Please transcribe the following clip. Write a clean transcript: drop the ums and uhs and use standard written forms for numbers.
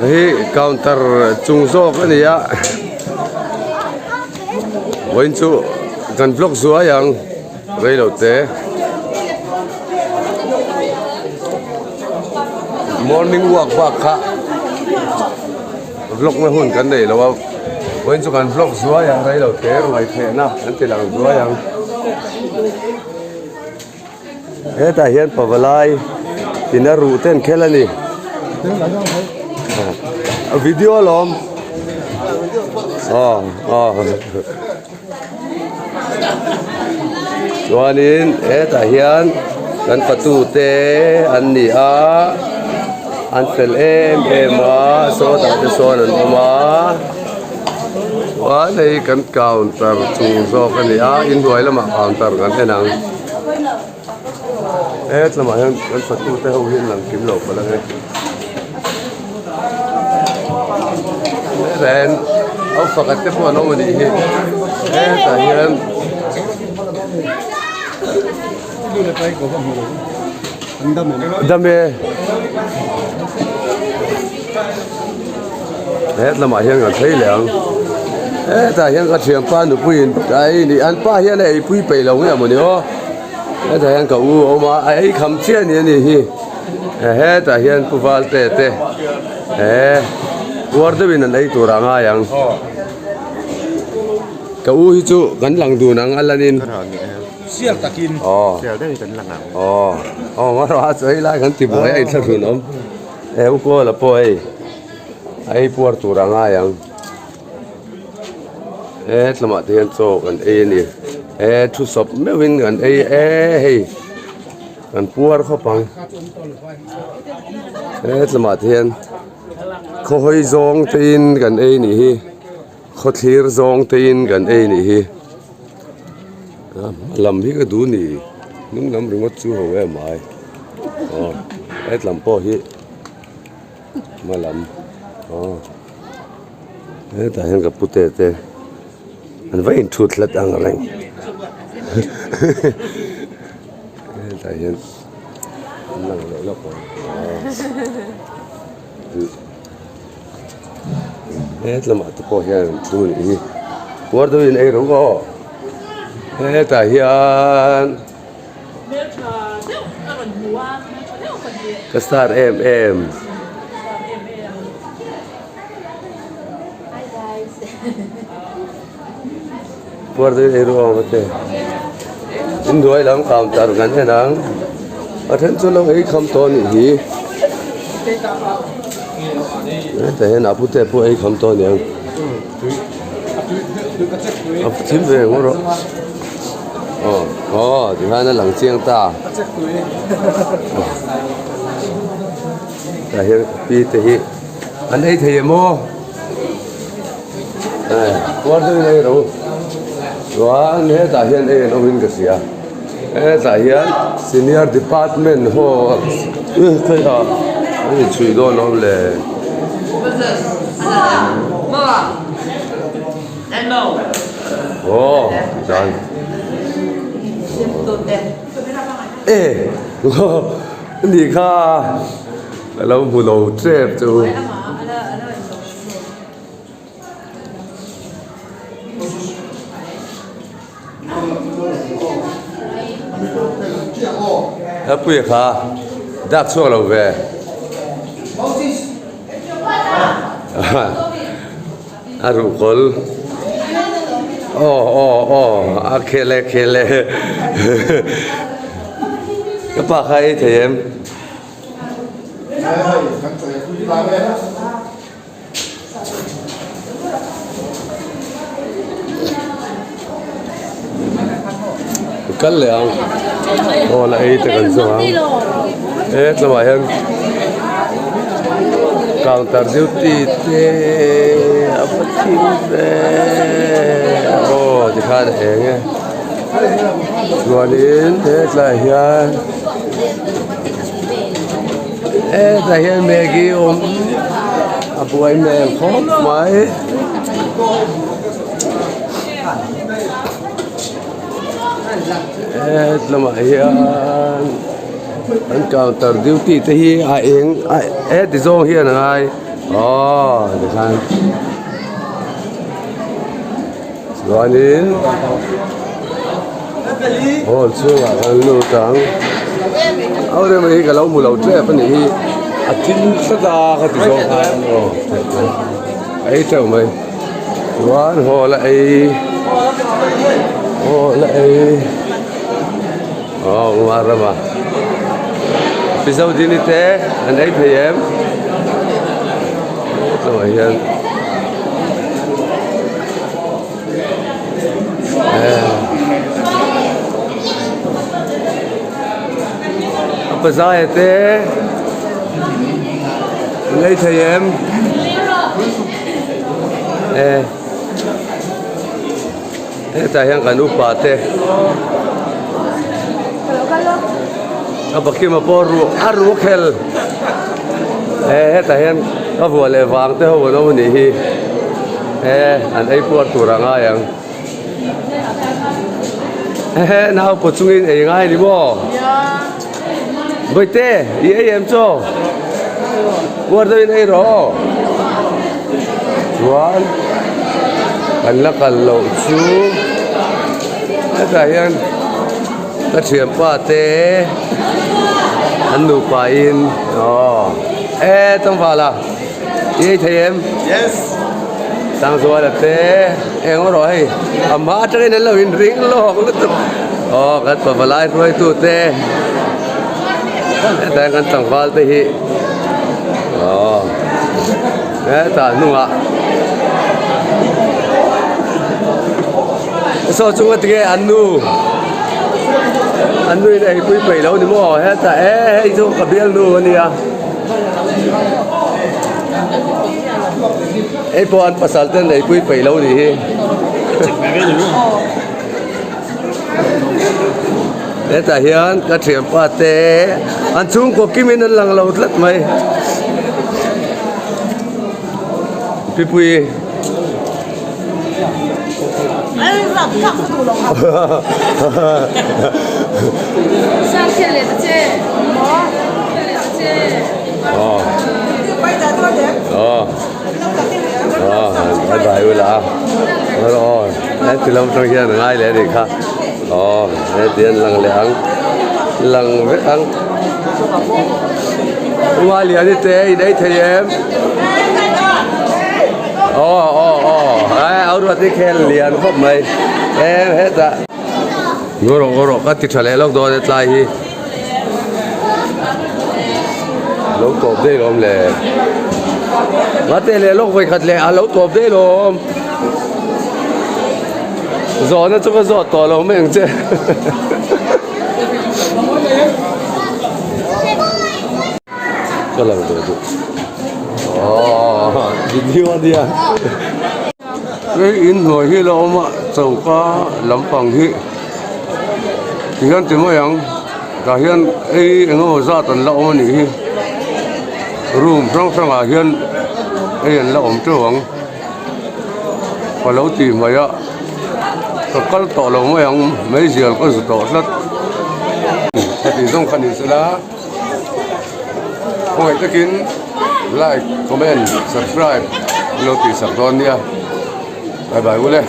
Hei hi counter chung zawk a ni a vawiin chu kan vlog zuai ang rei lo te morning walk bak kha vlog na hun kan nei lo a vawiin chu kan vlog zuai ang rei lo te ruai thehna kan ti lang zuai ang. Hetah hian pavalai ina ruh te an khel a ni. A video alawm. Aw aw. Chuanin hetah hian kan fatu te an ni a an fel em em a sawtah te sawn an awm a. Chuan hei kan counter chung zawk a ni a inhnuai lamah counter kan en ang he tlamah hian kan fatu te ho hi an lang kim lo palh ang e hetah hian au pakhat te pawh an awm a nih hi hetah hian dam e. Het lamah hian kan phei leh ang hetah hian ka thianpa nupuiin ai ni an pa hian a eipui peih lo nge mawni aw hetah hian ka u a awm a a ei kham chiah a ni anih hi hetah hian pu valte te he uar deuhin an ei tur a ngai ang ka u hi chu kan lang dun ang a lanin. Sial takin. Aw. Sial deuhin kan lang ang. Aw. Aw ngarawh a chaw ei lai kan ti buai a inthlahrun awm. He u Kawla pawh hei a ei puar tur a ngai ang. He tlamah te hian chaw kan ei a ni. He thu sawp meuhin kan ei e hei kan puar khawp ang. He tlamah te hian khawhawi zawng tein kan ei a nih hi. Khawthlir zawng tein kan ei a nih hi. Lam hi ka duh ni hnung lam ringawt chu ho em ai aw hetlam pawh hi hma lam aw hetah hian ka pute te an va inthut hlat ang reng hetah hian an lang leh lawk ang aw. Hetlamah te pawh hian thu a nih hi puar deuhin ei rawng aw hetah hian ka star em em puar deuhin ei rawng aw te inhnuai lam counter kan en ang a then chu lo ei kham tawh a nih hi. Hetah hian a pute pawh ei kham tawh aniang a thim ve ngawt rawh aw aw tikhan a lang chiang ta tah hian pi te hi an ei thei em aw puar deuhin ei rawh u chuan hetah hian ei an awmin ka hria. Hetah hian senior department ho khawiah an inchhuih dawn awm le. Aw tichuan e ni kha ka lo hmu lo tep chu. Hlapui kha dak chhuak lo ve. A ruhkawl. Aw aw aw a khel e khel e. Ka pa kha ei thei em? Kal leh ang aw la ei te kan zawng ang he tlamah hian counter duty te a va thim ve aw tikhan a eng e chuanin he tlaiah hian. Hetah hian Maggie awm a buai hmel khawp mai. Hetlamah hian an counter duty te hi a eng heti zawng hian a ngai. Aw tikhan chuanin hall chhungah kan lut ang au rem hi ka lo hmu lo tep a nih hi a thil tlat a ka ti zawng khan aw a ei teuh mai chuan hall a ei hall a ei aw uma rama mizo dini te an ei thei em tlangah hian a pazaia te an ei thei em e hetah hian kan upa te a bakima pawh ruh a ruh khel e hetah hian ka vuah leh vang te ho an awm a nih hi e an ei puar tur a ngai ang hehe nau pawh chungin ei ngai a ni maw bawihte i ei em chaw puar deuhin ei rawh aw chuan kan la kal loh chu hetah hian ka thianpa te an nupa in aw e tlangvala i ei thei em Yes. Sangzuala te eng erawh hei a hma atangin an lo inring lawk lutuk aw kan pavalai hruaitu te hetah hian kan tlangval te hi aw hetah hnungah saw chunga tinge an nu an nu in a eipui peih lo ni maw hetah e hei chu ka bialnu a nia. Hei pawh an pasal ten eipui peih lo nih hi. Hetah hian ka thianpa te an chhungkaw kimin an lang lo tlat mai. Pipui. Bye bye ula aw heti lam atang hian a ngai leh a nih kha aw heti hian lang leh ang lang vek ang Uma Liani te in ei thei em aw aw aw ai au ruat hi khel lian khawp mai em hetah ngaw rawh ngaw rawh ka ti tha leh lawk dawn e tlai hi. Lo tawp daih lawm le. Ngate leh lawk vawi khat leh a lo tawp daih lawm. Zawhna chu ka zawh tawh lo mai ang che. Ka lang ve duh. Aww video a nia. Hei inhnuai hi la awm a choka lampang hi. Tihian ti mai ang tah hian ei eng emaw zat an la awm a nih hi room hrang hrang ah hian ei an la awm teuh ang ka lo tih mai a ka kal tawh lo mai ang meizial ka zu tawh tlat heti zawng kha ni sela khawngaih takin like comment subscribe an lo tihsak dawn nia bye bye ule.